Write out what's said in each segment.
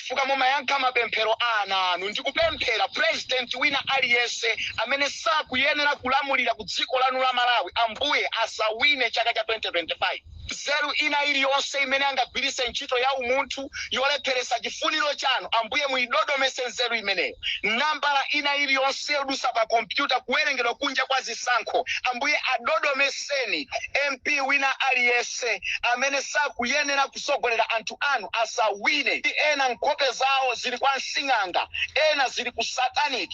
Chifukwa mumayankha mapemphero a ana anu, ndikupemphera president wina aliyense amene sakuyenera kulamulira ku dziko lanu la Malawi, Ambuye, asawine chaka cha 2025. Nzeru ina iliyonse imene angagwiritse ntchito ya umunthu yolepheretsa chifuniro chanu, Ambuye, muyidodometse nzeru imeneyo. Nambala ina iliyonse yodusa pa kompyuta kuwerengedwa kunja kwa zisankho, Ambuye, adodometseni. MP wina aliyense amene sakuyenera kusogolera anthu anu asawine. Ena nkhope zawo zili kwa msing'anga, ena zili ku satanic,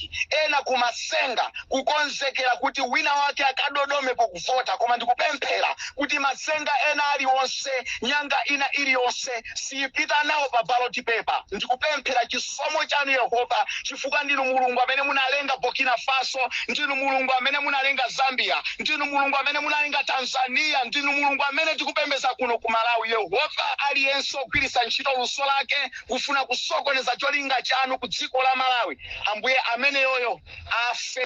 ena ku masenga, kukonzekera kuti wina wake akadodome pokuvota. Koma ndikupemphera kuti masenga ena aliwonse, nyanga ina iliyonse siyipita nawo pa ballot paper. Ndikupemphera chisomo chanu, Yehova, chifukwa ndinu Mulungu amene munalenga Burkina Faso, ndinu Mulungu amene munalenga Zambia, ndinu Mulungu amene munalenga Tanzania, ndinu Mulungu amene tikupembeza kuno ku Malawi. Yehova, aliyense ogwiritsa ntchito luso lake kufuna kusokoneza cholinga chanu ku dziko la Malawi, Ambuye, ameneyoyo afe.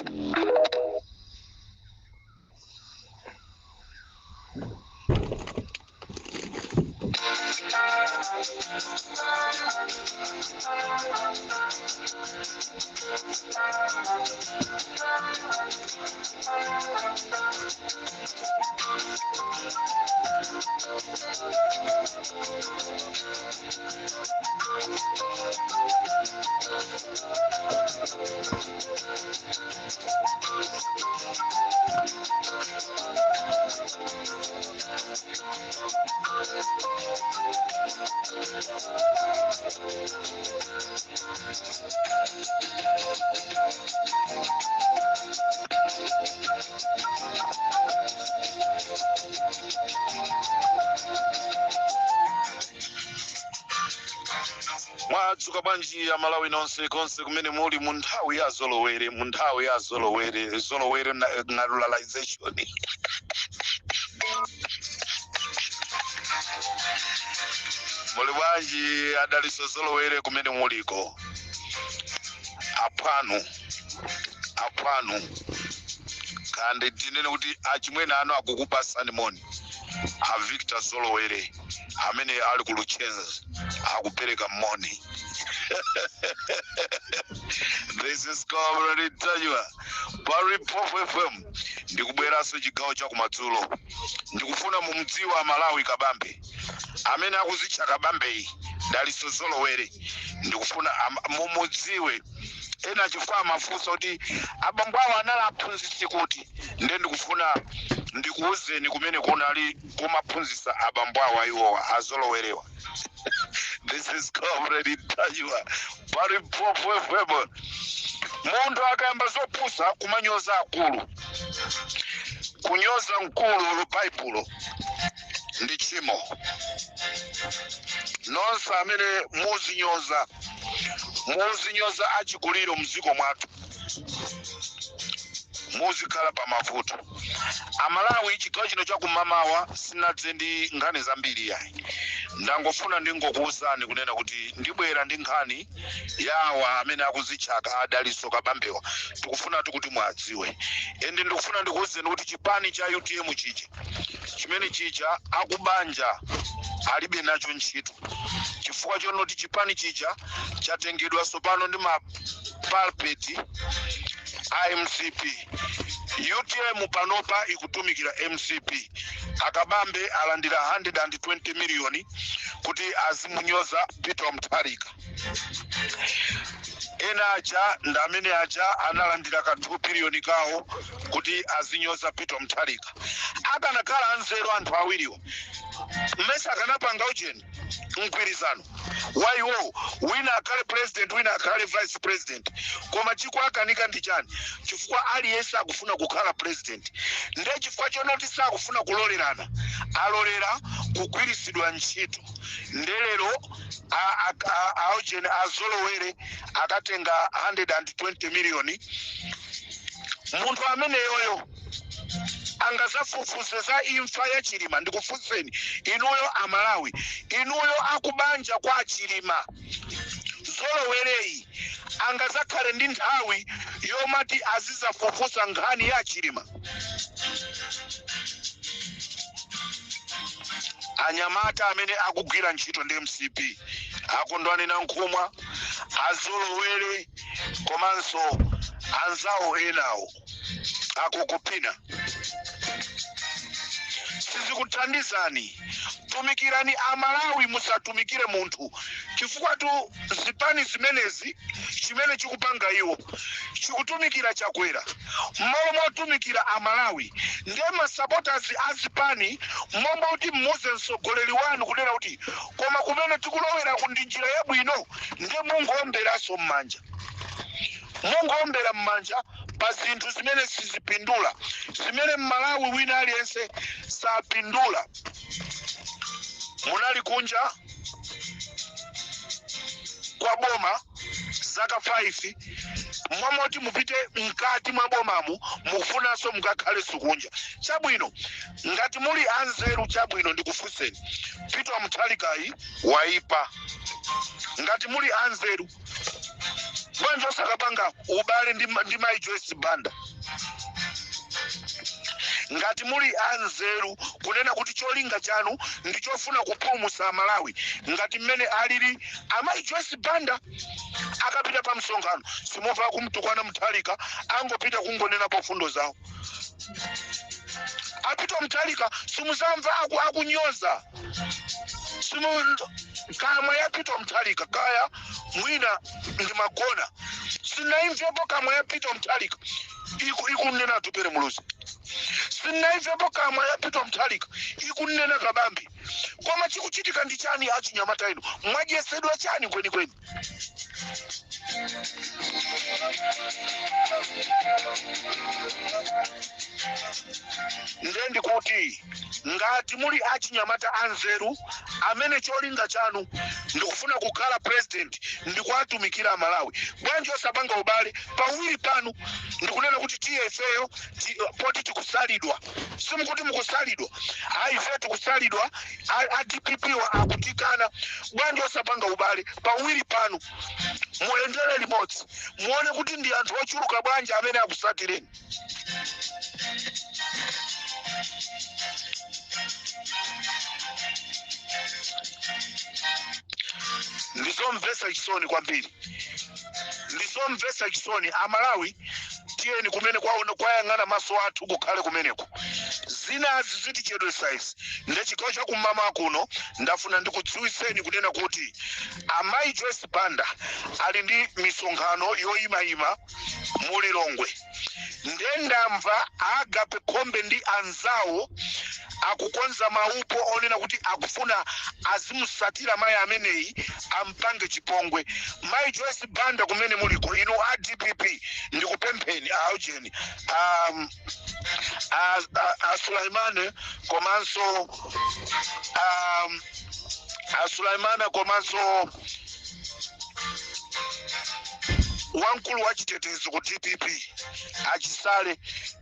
Mwadzuka bwanji Amalawi nonse konse kumene muli mu nthawi ya zolowere, mu nthawi ya zolowere, zolowere naturalization? Muli bwanji adaliso zolowere kumene muliko? Aphwanu, aphwanu, kandi tinene kuti achimwene anu akukupasani moni. A Victor Zolowere amene ali ku Luchenza akupereka moni. This is Comrade Ntanyiwa pa Limpopo FM. Ndikubweranso chigawo cha kumadzulo. Ndikufuna mumudziwe Amalawi Kabambe amene akuzitcha Kabambeyi, Daliso Zolowere. Ndikufuna mumudziwe ena, chifukwa amafunsa kuti abambo awo anali aphunzitsi kuti. Nde ndikufuna ndikuwuzeni kumene kunali kumaphunzitsa abambo awo ayiwowa azolowerewa. This is Comrade Ntanyiwa pa Limpopo FM. Munthu akayamba zopusa kumanyoza akulu, kunyoza mkulu Baibulo ndi tchimo. Nonse amene muzinyoza achikulire mdziko mwathu, muzikhala pa mavuto. Amalawi, chigawo chino chakumamawa sinadze ndi nkhani zambiri yayi. Ndangofuna ndingokuwuzani kunena kuti ndibwera ndi nkhani yawa amene akuzitchaka adaliso Kabambewa. Tikufuna kuti mwadziwe, and ndikufuna ndikuwuzeni kuti chipani cha UTM chija, chimene chija akubanja alibe nacho ntchito, chifukwa chonoti chipani chija chatengedwa tsopano ndi ma puppet a MCP. UTM panopa ikutumikira MCP. Akabambe alandira 120 miliyoni kuti azimunyoza Peter Mutharika. Ena aja ndi amene aja analandira ka 2 biliyoni kawo kuti azinyoza Peter Mutharika. Akanakhala anzeru anthu awiriwo, mmese akanapanga ujeni mgwirizano wa iwowo, wina akhale president, wina akhale vice president? Koma chikuakanika ndi chani? Chifukwa aliyense akufuna kukhala president. Nde chifukwa chonoti sakufuna kulolerana, alolera kugwiritsidwa ntchito. Nde lero aujeni azolowere akatenga 120 miliyoni. Munthu ameneyoyo angazafufuze za imfa ya Chilima? Ndikufunseni inuyo Amalawi, inuyo akubanja kwa Chilima, Zolowereyi angazakhale ndi nthawi yomati azizafufuza nkhani ya Chilima? Anyamata amene akugwira ntchito ndi MCP Akondwani Nankhumwa, Azolowere komanso anzawo enawo akukupina. Sizikuthandizani. Tumikirani Amalawi, musatumikire munthu, chifukwa tu zipani zimenezi chimene chikupanga iwo chikutumikira Chakwera mmalo motumikira Amalawi. Ndiye masupporters azipani, momwe kuti mmuze mtsogoleri wanu kunena kuti koma kumene tikulowera ndi njira yabwino, ndiye mungoomberanso m'manja, mungowombera m'manja pa zinthu zimene sizipindula, zimene Mmalawi wina aliyense sapindula. Munali kunja kwa boma zaka 5, mwamoti mupite mkati mwa bomamu, mukufunanso mukakhalenso kunja. Chabwino, ngati muli anzeru, chabwino, ndikufunseni, Peter Mutharikayi waipa, ngati muli anzeru, bwanji osakapanga ubale ndi Mai Joyce Banda? Ngati muli anzeru kunena kuti cholinga chanu ndi chofuna kupulumutsa Amalawi, ngati mmene alili Amayi Joyce Banda, akapita pa msonkhano simumva kumtukwana Mutharika, angopita kungonenapo fundo zawo. A Peter Mutharika simuzamva akunyoza, simu kamwa ya Peter Mutharika, kaya mwina ndimagona, sinaimvepo kamwa ya Peter Mutharika ikunena Atupele Muluzi, sinaimvepo kamwa ya Peter Mutharika ikunena Kabambe. Koma chikuchitika ndi chani? Achinyamata inu mwadyesedwa chani kwenikweni? Nde ndikuti ngati muli achinyamata anzeru amene cholinga chanu ndikufuna kukhala president ndikuwatumikira Amalawi, bwanji osapanga ubale pawiri panu ndikunena kuti tiye ifeyo poti tikusalidwa? Simukuti mukusalidwa? Ayi, ife tikusalidwa, a DPP wa akutikana. Bwanji osapanga ubale pawiri panu, muyendere limodzi, muone kuti ndi anthu ochuluka bwanji amene akusatireni? Ndizomvetsa chisoni kwambiri, ndizomvetsa chisoni. Amalawi, tiyeni kumene kwayang'ana maso athu kukhale kumeneko, zinazi zitichedwesa izi. Nde chigawo chakummawa kuno ndafuna ndikudziwitseni kunena kuti Amayi Joyce Banda ali ndi misonkhano yoyimayima mu Lilongwe. Nde ndamva Agape Khombe ndi anzawo akukonza maupo onena kuti akufuna azimusatira mayi ameneyi, ampange chipongwe Mayi Joyce Banda. Kumene muliko inu a DPP, ndikupempheni, a Eugene, a Sulaimane komanso a Sulaimana komanso wamkulu wa chitetezo ku DPP Achisale,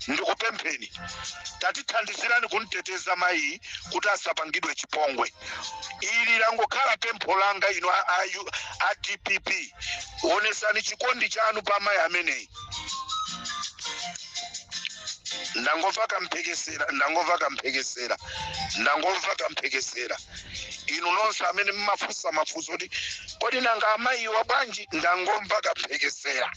ndikupempheni, tatithandizirani kumteteza mayi kuti asapangidwe chipongwe. Ili langokhala pempho langa. Inu a DPP, onesani chikondi chanu pa mayi ameneyi. Ndangomva kamphekesera, ndangomva kamphekesera, ndangomva kamphekesera. Inu nonse amene mmafunsa mafunso kuti kodi nanga amayiwa bwanji, ndangomva kamphekesera.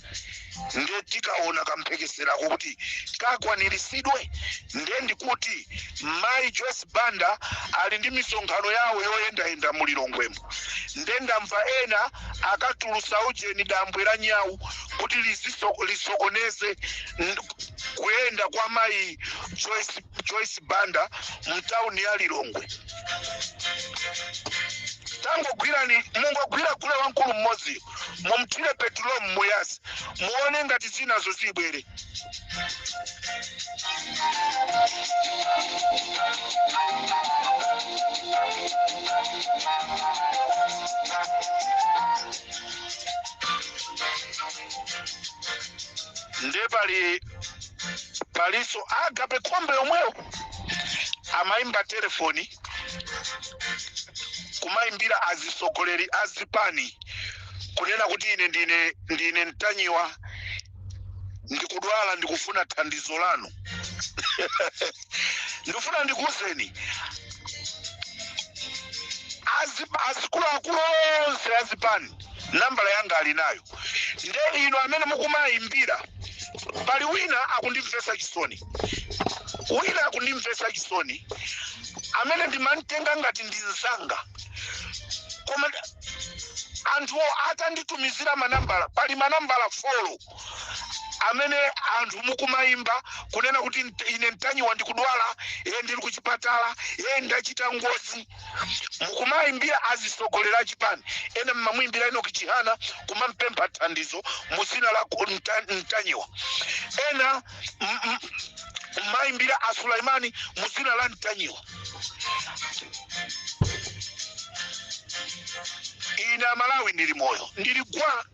Ndiye tikaona kamphekeserako kuti kakwaniritsidwe. Ndiye ndikuti Mayi Joyce Banda ali ndi misonkhano yawo yoyendayenda mu Lilongwemo. Ndiye ndamva ena akatulusa ujeni, dambwe la nyawu, kuti lisokoneze kuyenda kwa Mayi Joyce Banda mtawuni ya Lilongwe. Tangogwirani, mungogwira gule wamkulu mmodziyo, mumthire petulo mmuyasi, muone ngati zinazo zibwere. Nde palinso Agape Khombe yomweyo amayimba telefoni kumayimbira azisogoleri azipani kunena kuti ine ndine Mtanyiwa, ndikudwala, ndikufuna thandizo lanu. Ndikufuna ndikuwuzeni, Azikuluakulu onse azipani nambala yanga ali nayo. Nde ino amene mukumayimbira, pali wina akundimvetsa chisoni, wina akundimvetsa chisoni amene ndimamtenga ngati ndi mzanga, koma anthuwo atanditumizira manambala, pali manambala 4 amene anthu mukumayimba kunena kuti ine Mtanyiwa ndikudwala, ye ndili kuchipatala, ye ndachita ngozi. Mukumayimbira azisogolera achipani ena, mmamuyimbira Enoch Chihana kumampempha thandizo mu zina la Mtanyiwa, ena mmayimbira a Sulaimani mu zina la Mtanyiwa. Ine Amalawi ndili moyo, ndili gwa.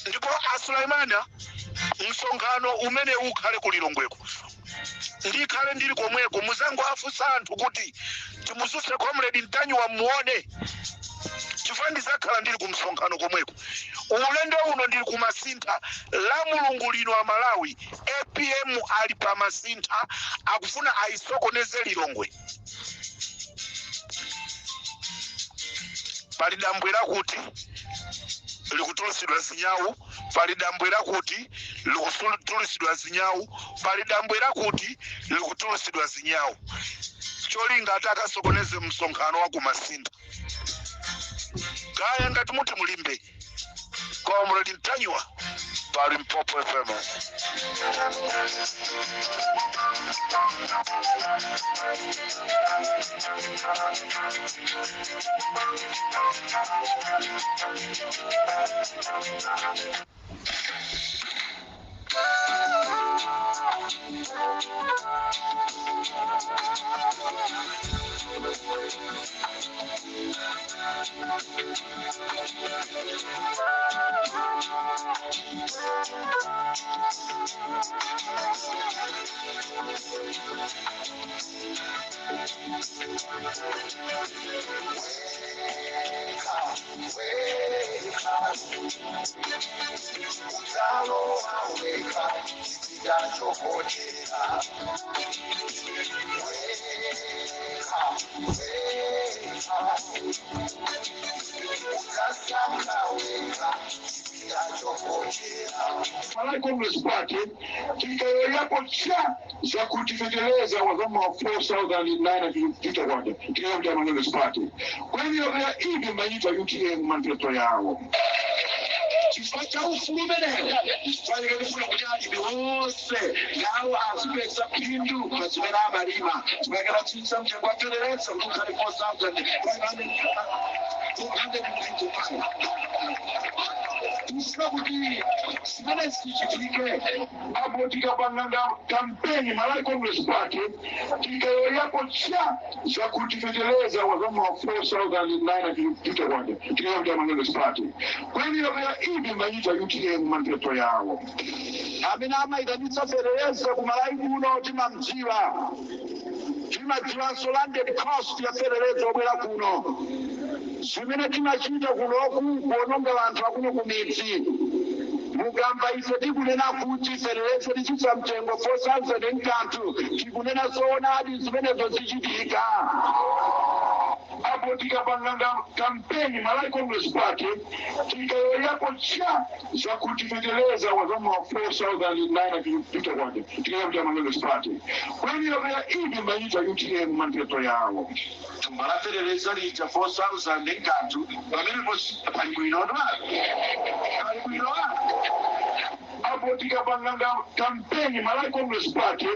Ndipo a Sulaimana, msonkhano umene ukhale ku Lilongweko ndikhale ndili komweko. Muzangoafunsa anthu kuti timuzuse Comrade Mtanyiwa muone, chifukwa ndizakhala ndili ku msonkhano komweko. Ulendo uno ndili kumasintha la Mulungu lino. Amalawi, APM ali pa Masintha, akufuna ayisokoneze Lilongwe. Pali dambwe lakuti likutulusidwa zinyawu, pali dambwe lakuti likutulusidwa zinyawu, pali dambwe lakuti likutulusidwa zinyawu, cholinga ati akasokoneze msonkhano wa kumasintha. Kaya ngati muti mulimbe Comrade Mtanyiwa pa Limpopo FM. Udzalowa weka chopotera, weka weka, udzasanga weka chopotera. Malawi Congress Party tikayoyapo cha za kutifeteleza wa kama 4950 kwacha tikayoya Congress Party. Kwa hiyo ya ivi maitwa UTM manifesto yawo chifukwa cha ufulu umenewo, fanike tifuna kuti alimi wonse nawo azipeza phindu pa zimene amalima. Timakera tsitsa mtengo wa fetereza kuti ukhale 4595. Tifuna kuti zimene zichitike. Apo tikapanga kampeni Malawi Congress Party tikayoyapo cha za kutifeteleza wa kama 4950 kwacha tikayoya Congress Party. Kwa hiyo ya ivi maitwa UTM manifesto yawo amene amayitanitsa fetereza ku Malawi kuno timamdziwa, timadziwanso landed cost ya fetereza obwera kuno. Zimene timachita kunoku kuononga anthu akuno kumidzi. Mukamva ife tikunena kuti fetereza tichitsa mtengo 4000 nkanthu, tikunena zoonadi, zimenezo zichitika. Apo tikapanga kampeni Malawi Congress Party tikayoyapo cha za kutifeteleza wa kama 4950 kwacha tikayoya Congress Party. Kwa hiyo ya ivi maitwa UTM manifesto yawo thumba la fetereza lija 4000 nkanthu, pamenepo pali bwino, pali bwino. Apo tikapanga kampeni Malawi Congress Party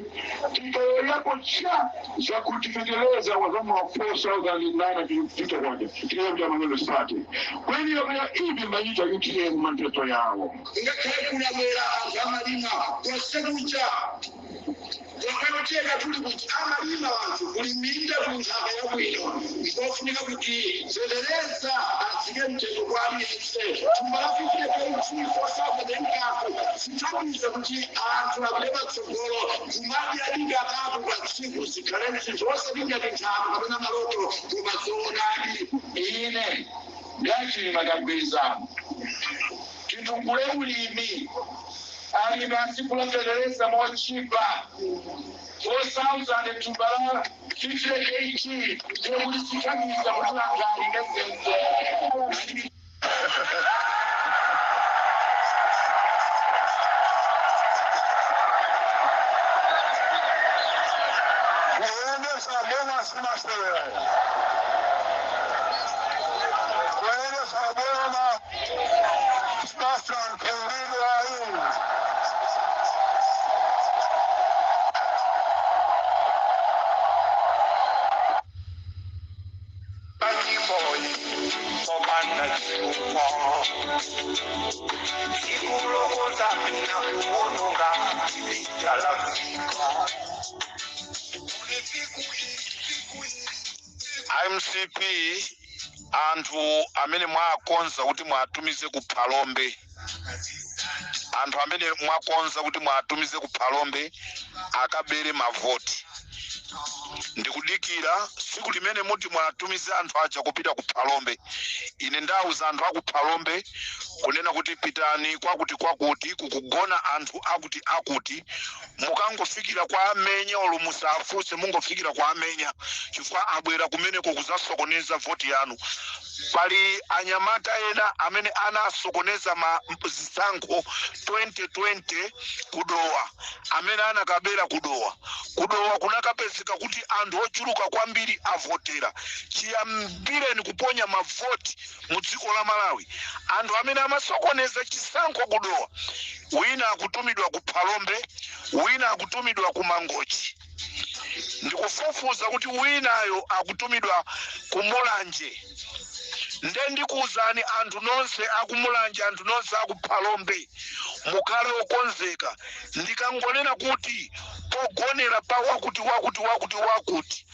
tikayoyapo cha za kutifeteleza wa kama 4950 kwacha tikayoya Congress Party. Kwa hiyo ya ivi maitwa UTM manifesto yawo ngakhale kunabwera anthu amalima konse kuja kwakanocheka tuli kuti amalima anthu, kuli minda, kuli nthaka yabwino. Ikofunika kuti fetereza atsike mtengo kwa aliyense. Thumba la 50 kg 4000 nkanthu zithandiza kuti anthu apite patsogolo kumadya katatu pa tsiku, zikhale zinthu osati ngati nthano kapena maloto, koma zoonadi. Ine ndachilima kagwirizano titukule ulimi, alimi azigula fetereza mochipa 4000 thumba la 50 kg ndiye kuti sithandiza kuti langali. Kuyendesa boma simasewera, kuyendesa boma simasankhulidwa iyi. Panyimboyi popanda chifukwa ikulokoza mina kuwononga chalafika. MCP, anthu amene mwakonza kuti mwatumize ku Phalombe, anthu amene mwakonza kuti mwatumize ku Phalombe akabere mavoti, ndikudikira siku limene muti mwatumize anthu aja kupita ku Phalombe. Ine ndauza anthu aku Phalombe kunena kuti pitani kwakuti kwakuti kukugona anthu akuti akuti, mukangofikira kwa amenya, olo musafunse, mungofikira kwa amenya, chifukwa abwera kumeneko kuzasokoneza voti yanu. Pali anyamata ena amene anasokoneza ma zisankho 2020 kudowa, amene anakabera kudowa. Kudowa kunakapezeka kuti anthu ochuluka kwambiri avotera. Chiyambireni kuponya mavoti mu dziko la Malawi, anthu amene amasokoneza chisankho kudowa, wina akutumidwa ku Phalombe, wina akutumidwa ku Mangochi, ndikufufuza kuti winayo akutumidwa ku Mulanje. Nde ndikuwuzani anthu nonse akumulanje, anthu nonse akuphalombe, mukhale okonzeka. Ndikangonena kuti pogonera pa wakuti wakuti wakuti wakuti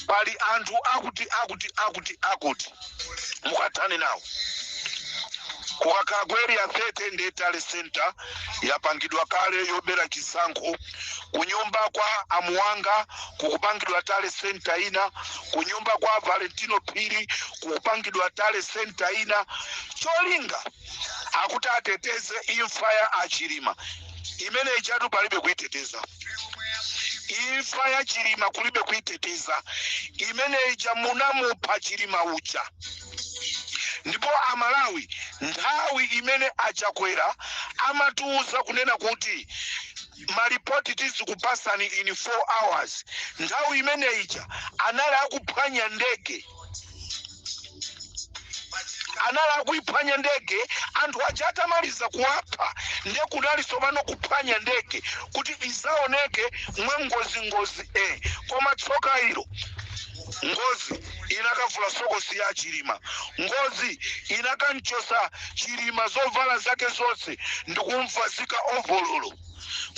pali anthu akuti akuti akuti akuti, mukathane nawo. Kukakhala ku Area 30, ndi tally center yapangidwa kale yobera chisankho. Kunyumba kwa Amuwanga kukupangidwa tally center ina, kunyumba kwa Valentino Phiri kukupangidwa tally center ina. Cholinga akuti ateteze imfa ya Achilima. Imene ichatu palibe kuiteteza imfa ya Chilima, kulibe kuiteteza imene ija. Munamupha Chilima uja. Ndipo Amalawi, nthawi imene Achakwera amatiuza kunena kuti malipoti tizikupasani in 4 hours, nthawi imene ija anali akuphwanya ndege, anali akuiphwanya ndege. Anthu aja atamaliza kuwapha, ndiye kunali tsopano kuphwanya ndege kuti izaoneke mwa ngozingozi. Koma tsoka ilo, ngozi inakavula sokosi ya Chilima, ngozi inakanchosa Chilima zovala zake zonse ndikumvazika ovololo.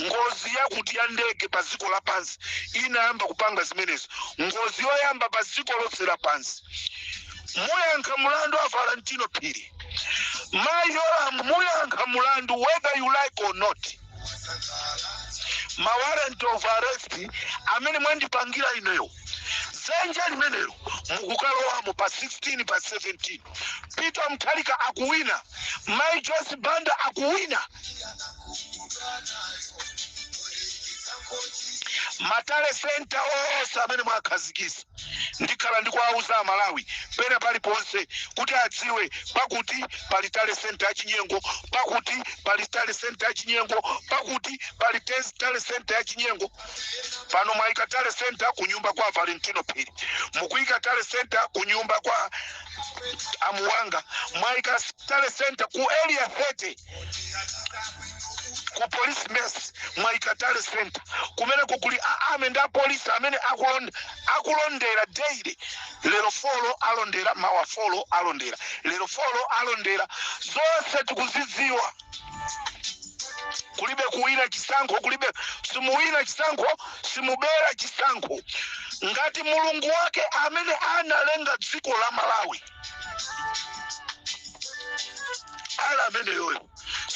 Ngozi yakuti ya ndege pa dziko lapansi inayamba kupanga zimenezo, ngozi yoyamba pa dziko lonse lapansi. Muyankha mulandu a Valentino Phiri, mayi Yolamu, muyankha mulandu whether you like or not. Ma warrant of arrest amene mwandipangira ineyo, dzenje limenelo mukukalowamo pa 16, pa 17. Peter Mutharika akuwina, mayi Joyce Banda akuwina. Ma tally center onse amene mwakhazikisa, ndikhala ndikuwauza Amalawi pena paliponse kuti adziwe pakuti pali tally center yachinyengo, pakuti pali tally center yachinyengo, pakuti pali tally center yachinyengo. Pano mwayika tally center kunyumba kwa Valentino Phiri, mukuyika tally center kunyumba kwa Amuwanga, mwayika tally center ku Area 30, ku police mess mwayika tally center. Kumeneko kuli ame ndi apolisi amene akulondera daily. Lero four alondera, mawa four alondera, lero four alondera. Zonse tikuzidziwa. Kulibe kuwina chisankho, kulibe. Simuwina chisankho, simubera chisankho. Ngati Mulungu wake amene analenga dziko la Malawi ali ameneyoyo,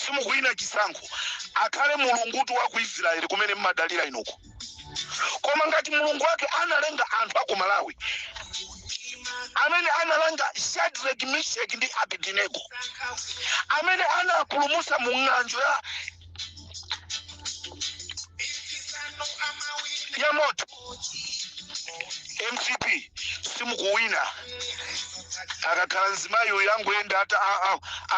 simukuwina chisankho. Akhale Mulungutu wa ku Israeli kumene mmadalira inuko, koma ngati Mulungu wake analenga anthu aku Malawi, amene analenga Shadrach, Meshach ndi Abednego, amene anapulumusa mu ng'anjo ya moto. MCP simukuwina. Akakhala mzimayi uyu angoyenda ata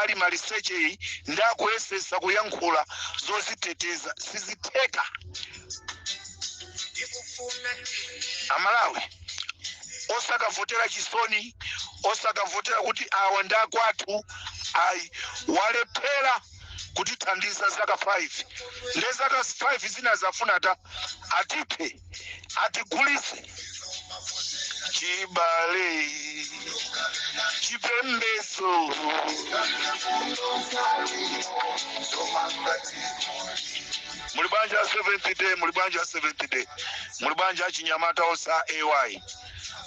ali malisecheyi ndi akuyesesa kuyankhula zoziteteza, sizitheka. Amalawi, osakavotera chisoni, osakavotera kuti awa ndi akwathu, ayi. Walephera kutithandiza zaka 5, nde zaka 5 zina zafuna ta atiphe, atigulise chibale, chipembedzo. Muli bwanji a Seventh Day? Muli bwanji a Seventh Day? Muli bwanji achinyamata osa ay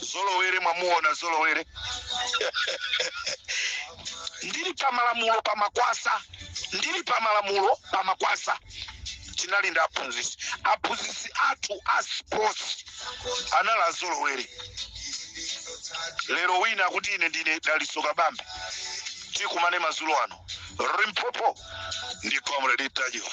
zolowere? Mwamuona zolowere. Ndili pamalamulo pamakwasa, ndili pamalamulo pamakwasa. Tinali ndi aphunzitsi, aphunzitsi athu a sports anali azolowere. Lero wina akuti ine ndine Dalitso Kabambe. Tikumane madzulo ano. Limpopo ndi Comrade Ntanyiwa.